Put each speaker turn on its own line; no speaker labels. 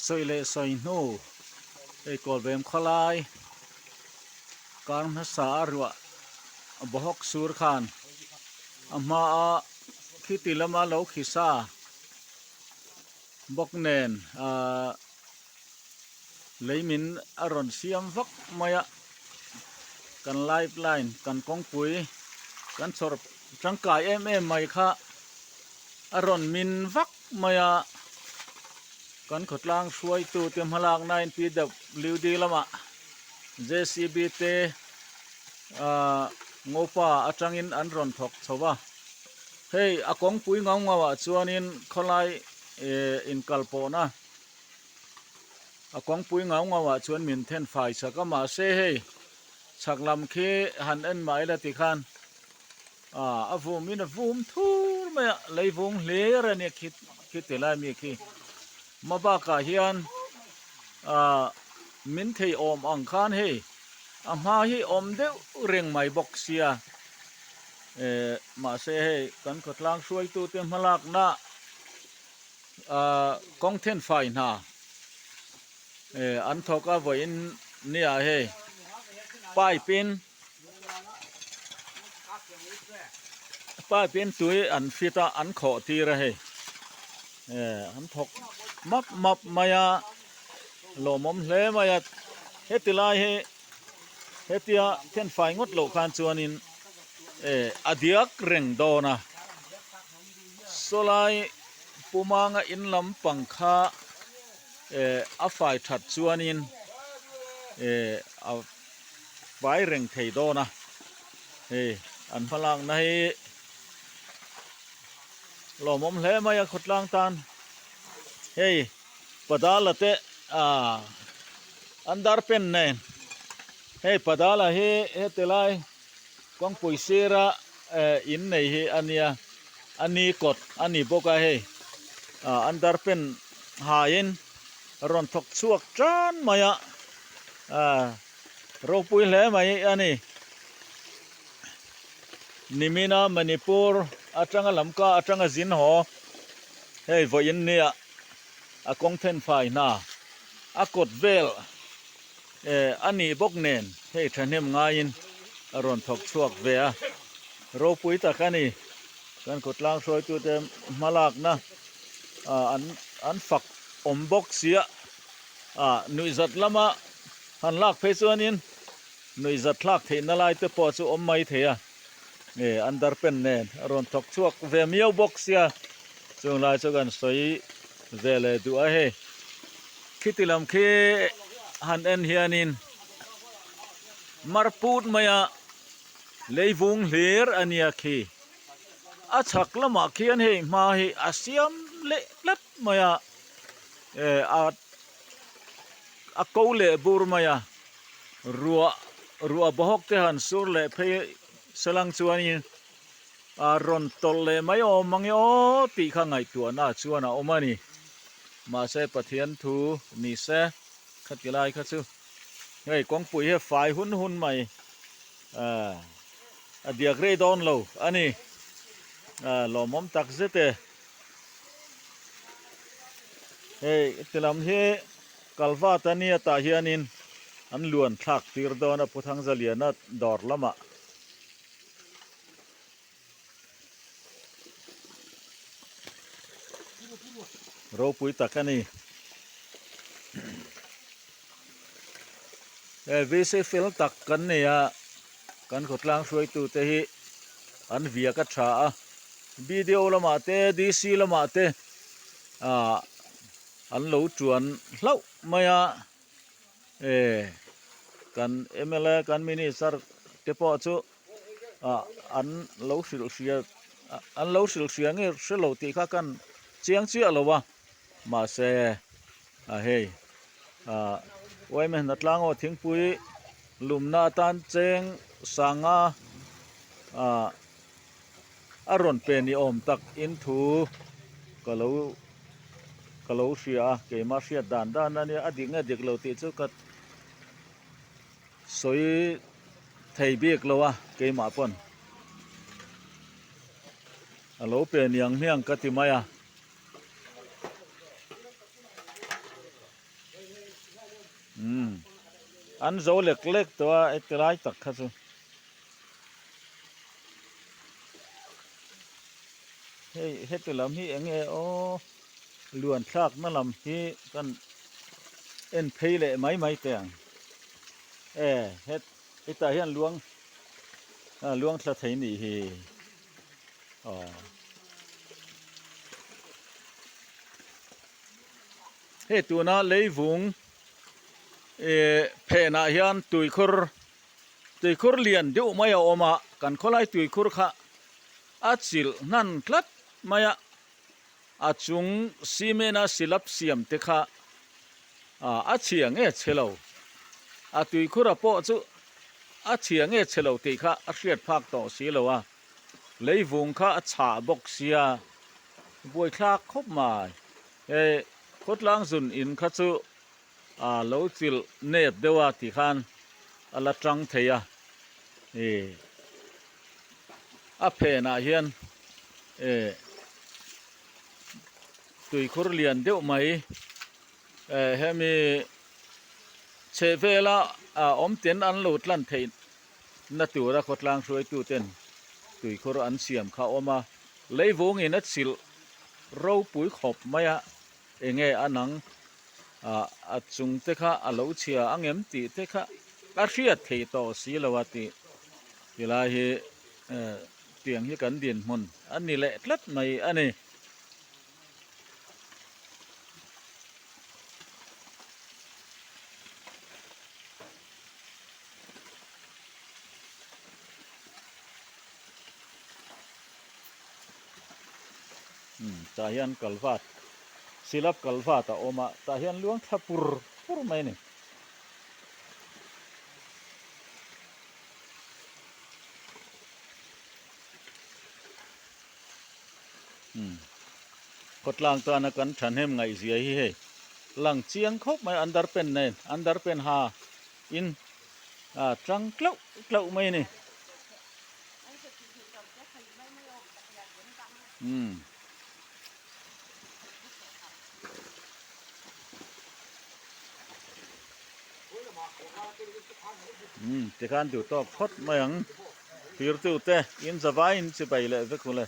Sawi leh sawi hnu hei Kawlbem khawlai kar hmasa a ruah bawhawk sur khan a hmaa khiti lama lo khi sa bawk nen ahh lei min a rawn siam vak mai a kan life line kan kawngpui kan chhawr tangkai em em mai kha a rawn min vak mai a kan khawtlang hruaitu te hmalakna in P_W_D lamah J_C_B te ahh ngopa atangin an rawn thawk chho a hei a kawngpui ngau ngau ah chuanin khawlai eh inkalpawhna a kawngpui ngau ngau ah chuan min then fai chak a mahse hei chhak lam khi han en mah ila tikhan ah a vum in a vum thur mai a lei vung hlir a nia khi khi ti lai mi khi hma bakah hian ah min thei awm ang khan hei a hma hi awm deuh reng mai bawk sia eh mahse hei kan khawtlang hruaitute hmalakna ah kawng thenfai hna eh an thawk a vawiin nia hei pipe in pipe in tui an fit a an khawh tir a hei eh an thawk map map mai a lawmawm hle mai a heti lai hi hetia thenfai ngawt loh khan chuanin eh a diak reng dawn a. Sawlai pumanga in lampang kha eh a fai that chuanin eh a fai reng thei dawn a hei an hmalakna hi lawmawm hle mai a khawtlang tan hei Padala te ah an dar pen nen hei Padala hi heti lai. Kawngpui sira eh in nei hi a nia a ni kawt a ni bawk a hei ah an darpen haiin rawn thawk chhuak tan mai a ah ropui hle mai a ni nimina Manipur atanga lamka atanga zin haw hei vawiin nia a kawng thenfai hna a kawt vel. Eh, a nih bawk nen hei thahnem ngaiin a rawn thawk chhuak ve a, ropui tak a ni. Kan khawtlang hruaitute hmalakna ah an an fak awm bawk sia, ah nuihzat lama han lak phei chuanin nuihzat thlak theihna lai te pawh chu awm mai thei a, eh an darpen nen a rawn thawk chhuak ve miau bawk sia, chung lai chu kan sawi ve leh duh a hei. Khiti lam khi han en hianin mar put maia leivung hlir a nia khi. A chhak lamah khian hei hma hi a siam leh tlat mai a, eh a a ko leh bur mai a, ruah ruah bawhawk te han sur leh phei salang chuanin a rawn tawlh leh mai awm ang e aw tih kha ngaihtuahna chuan a awm a ni. Mahse Pathian thu ni se khati lai kha chu hei kawngpui hi a fai hun hun mai ah a diak rei dawn lo a ni ah lawmawm tak zet e. Hei ti lam hi Kalvat a nia tah hianin an luan thlak tir dawn a Pu Thangzaliana dawr lamah. Ropui tak a ni. He VC fel tak kan nei a, kan khawtlang hruaitu te hi an viak a tha a, BDO lamah te DC lamah te ah an lo tuan hlauh mai a. E kan mla kan minister te pawh chu ah an lo hrilh hria an lo hrilh hria nge hre lo tih kha kan chiang chiah lo a mahse a hei ah uaime hnatlang aw thingpui lumna atan cheng sanga ah a rawn pe ni awm tak in thu ka lo ka lo hria a keimah hriat dan dan a nia a dik nge dik lo tih chu ka sawi thei bik lo a keimah pawn a lo pe niang hmiang ka ti mai a. Umm an zo lek lek tawh a heti lai tak kha chu. Hei heti lam hi eng nge aw luan thlakna lam hi kan en phei leh mai mai teh ang e het hetah hian luang ah luang thla thei nih hi aw. Hei tuna leivung eh phenah hian tuikhur tuikhur lian deuh mai a awm a kan khawlai tuikhur kha a chilh hnan tlat mai a a chung cement a silap siam te kha ah a chhia nge chhe lo a tuikhur a pawh chu a chhia nge chhe lo tih kha a hriat phak tawh si lo a leivung kha a chhah bawk sia buaithlak khawp mai. Hei khawtlang zun in kha chu a lo chilh nep deuh a ti khan a la tang thei a ih a phenah hian eh tuikhur lian deuh mai eh hemi chheh vela ah awm ten an lo tlan theih na tura khawtlang hruaitu ten tuikhur an siam kha a awm a leivungin a chilh ropui khawp mai a enge a nang ah a chung te kha a lo chhia ang em tih te kha a hriat thei tawh si lo a tih tilai hi eh tiang hi kan dinhmun a ni leh tlat mai a ni. Umm tah hian kalvat silap kalvat a awm a tah hian luang thla pur pur mai a ni. Umm khawtlang tana kan thahnem ngaihzia hi hei lang chiang khawp mai underpant nen underpant ha in a tang tlauh tlauh mai a ni. Umm. Umm tikhan duh tawk phawt mai ang thirtu te in zavai in chibai leh vek ule.